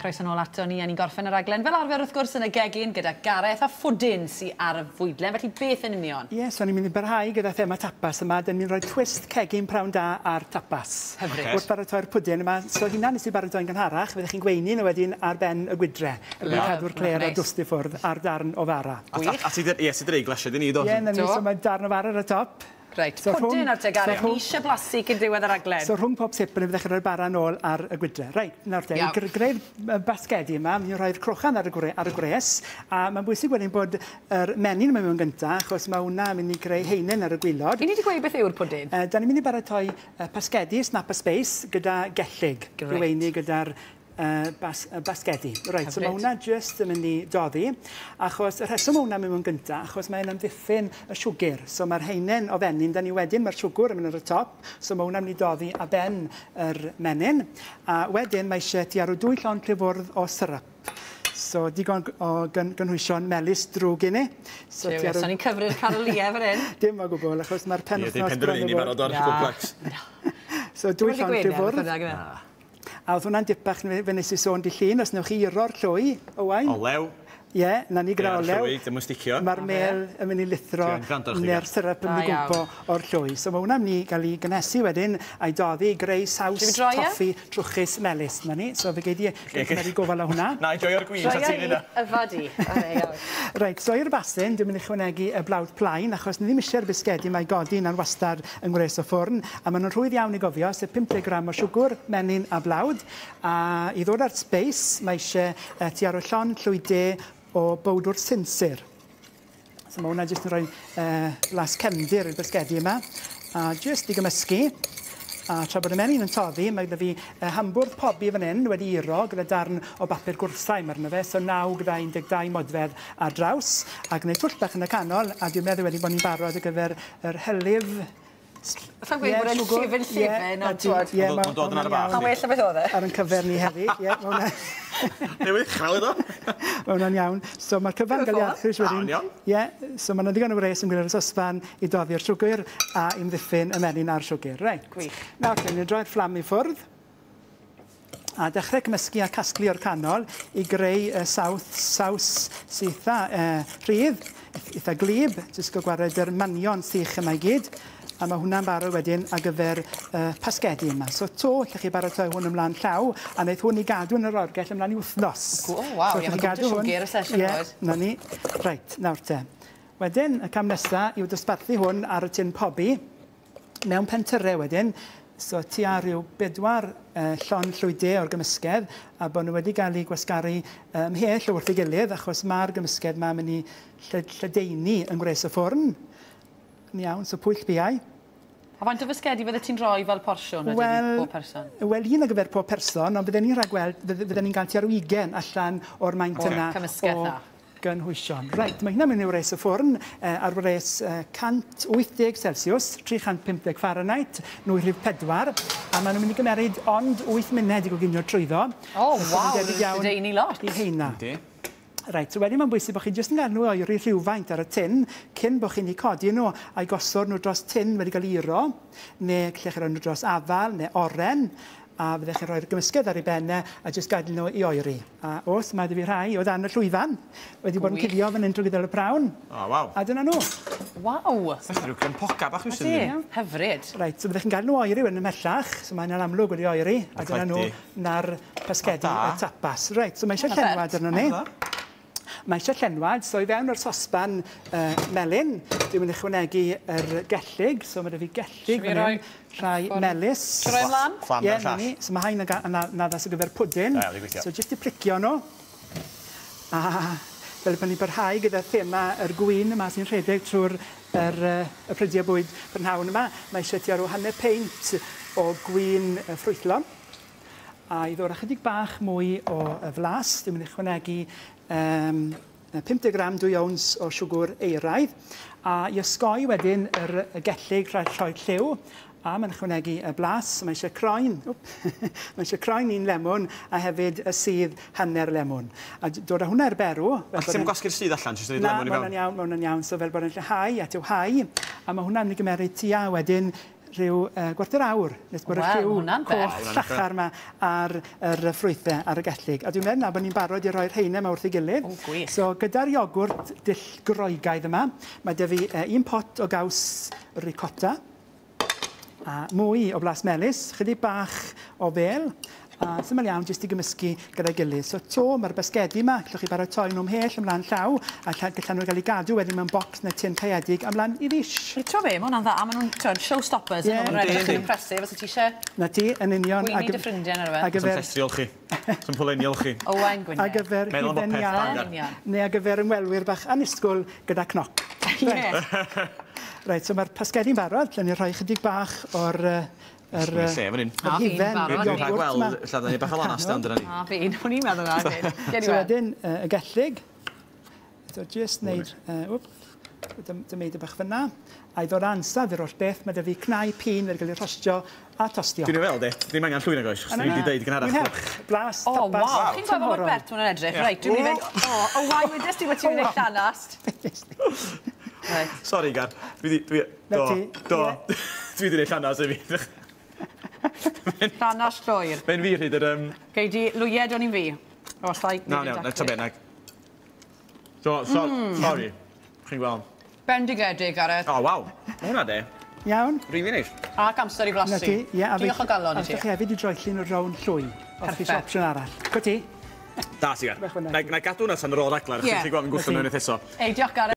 Croeso nôl ato ni, a ni'n gorffen y raglen fel arfer wrth gwrs yn y gegin gyda Gareth a phwdin sy ar y fwydlen. Felly beth yn union? Ie, so ni'n mynd i barhau gyda thema tapas yma. Dyn ni'n rhoi twist cegin prawn da ar tapas. Hyfryd. Okay. Wrth baratoi'r pwdin yma, so hynna nes i baratoi'n gynharach, fyddech chi'n gweini nhw wedyn ar ben y gwydre, er mwyn cadw'r clêr a dwst i ffwrdd ar darn o fara. Gwych. A ti 'di, ie, ti 'di rhoi glasied i ni do? Ie, 'na ni, so mae darn o fara ar y top. Reit, so pwdin ar te Gareth, ni eisiau blasu cyn diwedd y raglen. So rhwng pob sip yn fyddech chi'n rhoi'r bara nôl ar y gwydre. Reit, nawr te, i greu'r basgedi yma, ni'n rhoi'r crochan ar y, gwre, ar y gwres, a mae'n bwysig wedyn bod yr menyn yma mewn gyntaf, achos mae hwnna yn mynd i greu heinen ar y gwylod. I ni wedi gweud beth yw'r pwdin? Da ni'n mynd i baratoi pasgedi snap a space gyda gellyg. Grêt. I weini gyda'r basgedi. Reit, so mae hwnna jyst yn mynd i doddi, achos y rheswm mae hwnna'n mynd mewn gynta, achos mae'n amddiffyn y siwgr. So mae'r heinen o fenyn, da ni wedyn, mae'r siwgr yn mynd ar y top, so mae hwnna'n mynd i doddi a ben yr menyn. A wedyn mae eisiau tua rhyw 2 llond llwy fwrdd o syrup. So digon o gynhwysion melys drwg i ni. So, so ni'n cyfri'r caroliau fan hyn. Dim o gwbl, achos mae'r penwythnos... Ie, di penderfynu ni barod o'r cwplex. So 2 llond llwy fwrdd. A oedd hwnna'n dip bach fe nes i sôn di llun, os newch chi iro'r llwy, Owain. Olew. Ie, na ni gyda olew. Llwy, dim yn sticio. Mae'r mel yn mynd i lithro neu'r syrup yn mynd i gwmpo o'r llwy. So mae hwnna'n mynd i gael ei gynhesu wedyn a'i doddi i greu saws toffi trwchus melys. Na ni, so fe gei di gymeryd gofal o hwnna. Na i joio'r gwin, sa ti'n yna. Yfa di. Reit, so i'r basin, dwi'n mynd i ychwanegu y blawd plaen, achos ni ddim eisiau'r bisgedi mae godi na'n wastad yng ngwres y ffwrn, a maen nhw'n rhwydd iawn i gofio, sef 50 gram o siwgr, menyn a blawd. A i ddod ar space, mae eisiau tua rhyw llond llwy de o bowdwr sinsir. So mae hwnna jyst yn rhoi blas cefndir i'r bisgedi yma. A jyst i gymysgu. A tra bod y menyn yn toddi, mae gyda fi hambwrdd pobi fan hyn wedi iro gyda darn o bapur gwrthsaim arno fe, so 9 gyda 12 modfedd ar draws. A gwneud twll bach yn y canol, a dwi'n meddwl wedi bod ni'n barod ar gyfer yr hylif. Allai'n gweud bod e'n llifyn llifyn, ond twod. Ie, mae'n dod yn ar y bach. Mae'n well na beth oedd e. Ar yn cyfer ni heddi, ie. Newydd chwel iddo. Mae hwnna'n iawn. So mae'r cyfan gael ei arllwys wedyn. Ie, so mae yna ddigon o wres yn gwneud y sosban i doddi'r siwgr a i amddiffyn y menyn a'r siwgr. Reit. Gwych. Nawr, ni'n droi'r fflam i ffwrdd. A dechrau cymysgu a casglu o'r canol i greu y saws sy'n eitha rhydd, eitha glib, jyst gael gwared yr manion sych yma i gyd. A mae hwnna'n barod wedyn ar gyfer pasgedi yma. So to, lle chi baratoi hwn ymlaen llaw, a wneud hwn i gadw yn yr orgell ymlaen i wythnos. O, waw, ie, mae'n gwybod siwgr y sesiwn oed. Ie, na ni. Reit, nawr te. Wedyn, y cam nesaf yw dosbarthu hwn ar y tin pobi, mewn pentyrau wedyn. So tua rhyw 4 llond llwy de o'r gymysgedd, a bod nhw wedi cael eu gwasgaru ymhell wrth ei gilydd, achos mae'r gymysgedd ma'n mynd i lledaenu yng ngwres y ffwrn. Yn iawn, so pwyll biau. A faint o fisgedi fydde ti'n rhoi fel porsiwn wedyn i pob person? Wel, un ar gyfer pob person, ond fydden ni'n rhagweld, fydden ni'n cael tua'r 20 allan o'r maint yna o gynhwysion. Reit, mae hynna'n mynd i wres y ffwrn ar wres 180 Celsius, 350 Fahrenheit, nwy rhif 4, a maen nhw'n mynd i gymeryd ond 8 munud i goginio trwyddo. O, waw, lledaenu lot. I heina. Reit, so wedyn mae'n bwysig bod chi jyst yn gael nhw oeri rhywfaint ar y tin cyn bod chi'n eu codi nhw a'i gosod nhw dros tin wedi cael iro, neu lle chi roi nhw dros afal neu oren, a fyddech chi'n rhoi'r gymysgedd ar ei bennau a jyst gadael nhw i oeri. A os mae 'da fi rhai o dan y llwyfan wedi bod yn cuddio fan hyn trwy gydol y prawn. O, waw. A dyna nhw. Waw. Felly rhyw crempoca bach rhywsut ydyn. Hyfryd. Reit, so byddech chi'n gael nhw oeri wedyn ymhellach, so mae hynna'n amlwg wedi oeri, a dyna nhw na'r pasgedi y tapas. Reit, so mae eisiau llenwad arno ni. Mae eisiau llenwad, so i fewn o'r sosban melyn, dwi'n mynd i ychwanegu yr gellyg, so mae 'da fi gellyg fan hyn, rhai melys. Rhoi ymlaen? Ie, na ni. So mae hain yn addas ar gyfer pwdin. So jyst i plicio nhw. A fel bod ni'n parhau gyda thema yr gwin yma sy'n rhedeg trwy'r y prydiau bwyd prynhawn yma, mae eisiau tua rhyw hanner peint o gwin ffrwythlon. A i ddod ychydig bach mwy o flas, dwi'n mynd i ychwanegu 50 gram 2 owns o siwgr eiraidd. A i osgoi wedyn yr gellyg rhaid rhoi lliw, a mae'n ychwanegu y blas, mae eisiau croen, mae eisiau croen un lemwn a hefyd y sudd hanner lemwn. A dod â hwnna i'r berw. A ti'n gwasgu'r sudd allan, jyst rhoi'r lemwn i fewn? Na, mae hwnna'n iawn, mae hwnna'n iawn, so fel bod yn lleihau a tywhau, a mae hwnna'n mynd i gymeryd tua wedyn rhyw gwarter awr nes bod y lliw coch llachar yma ar yr ffrwythau ar y gellyg. A dwi'n meddwl na bod ni'n barod i roi'r rheina yma wrth ei gilydd. O, gwych. So gyda'r iogwrt dull Groegaidd yma, mae 'da fi un pot o gaws ricotta, a mwy o blas melys, chydig bach o fel, a syml iawn jyst i gymysgu gyda'i gilydd. So to, mae'r basgedi yma, gallwch chi baratoi nhw ymhell ymlaen llaw, a gallan nhw gael eu gadw wedyn mewn bocs neu tin caeedig ymlaen i fish. Ti'n be, mae hwnna'n dda, a maen nhw'n showstoppers, yeah, maen nhw'n edrych yn impressive, os ti eisiau. Na ti, yn union. Gweini dy ffrindiau neu rhywbeth. Ar gyfer llestri olchi, sy'n pwlenni olchi. Owain Gwynedd. Ar gyfer hufen iâ, neu ar gyfer ymwelwyr bach annisgwyl gyda cnoc. Ie. Reit, so mae'r pasgedi'n barod, lle ni rhoi chydig bach o'r yr hufen iogwrt yma. Dwi'n rhag gweld, bach o lanast dan dyna ni. A fi'n, o'n i'n meddwl na. So wedyn, y gellyg. So just wneud, dymeid y bach fyna. A i ddod ansaf i'r holl beth, mae 'da fi cnau pîn wedi cael ei rhostio a tostio. Dwi'n ei weld e, ddim angen llwy nag oes, chos dwi wedi deud gynharach. Blas, tapas, O, waw, chi'n gweld mor bert hwnna'n edrych. Reit, dwi'n mynd i fynd, o, wain, wedys ti bod ti'n mynd i'r llanast. Sori, Gar. Dwi wedi gwneud llanas i fi. Llanas llwyr. Mae'n fi rhyd yr... Gei di lwyed o'n i'n fi. O, allai... Na, na, na, ta be, nag. Sorry. Chi'n gweld. Bendigedig, Gareth. O, waw. Mae hwnna de. Iawn. Rili neis. Ac amser i flasu. Diolch o galon i ti. A chi hefyd i droelli nhw rownd llwy. Os chi eisiau opsiwn arall. Go ti. Da, ti gar. Na i gadw hwnna tan yr ôl raglen, achos ti'n gweld yn gwllwng nhw'n eto. Ei, diolch, Gareth.